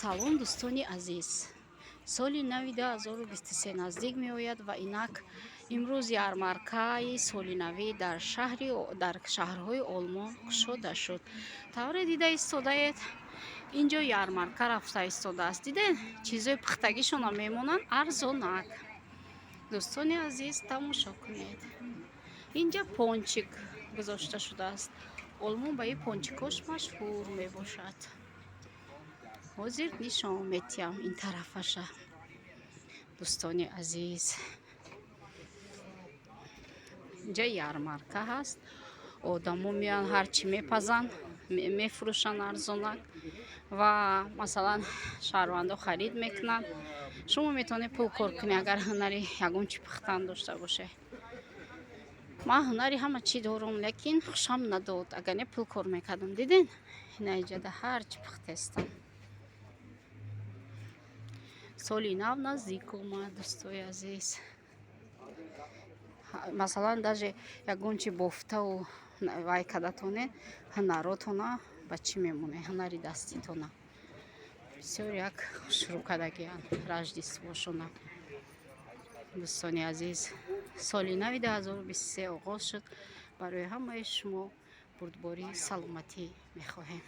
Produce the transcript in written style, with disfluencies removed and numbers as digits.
Салом, дӯстони азиз! Соли нави 2023 наздик меояд ва инак имрӯз ярмаркаи солинавӣ дар шаҳрҳои Олмон кушода шуд. Тавре дида истодаед, ин ҷо ярмарка рафта истодааст. Дидед, чизҳои пухтагишона мемонанд арзонак. Дӯстони азиз, тамошо кунед, инҷа пончик гузошта шудааст. Олмон ба ин пончикош машҳур мебошад. Ҳозир нишон метиҳам ин тарафаша. Дӯстони азиз, инҷа ярмарка ҳаст. Одамо меоянд, ҳар чӣ мепазанд, мефурӯшанд арзонак ва масалан, шаҳрвандо харид мекунанд. Шумо метавонед пул кор кунед, агар ҳунари ягон чӣ пухтан дошта бошед. Ман ҳунари ҳама чӣ дорум, лекин хушам надод, агар не, пул кор мекардам. Диден, ина иҷада ҳар чӣ пухтестам. Соли нав наздик омад, дӯстои азиз. Масалан, даже ягон чи бофтаву вай кардатоне, ҳунаротона ба чӣ мемонед, ҳунари даститона. Бисёр як хушрӯ кардагианд рождествошона. Дӯстони азиз, соли нави 2023 оғоз шуд. Барои ҳамаи шумо бурдборӣ, саломатӣ мехоҳем.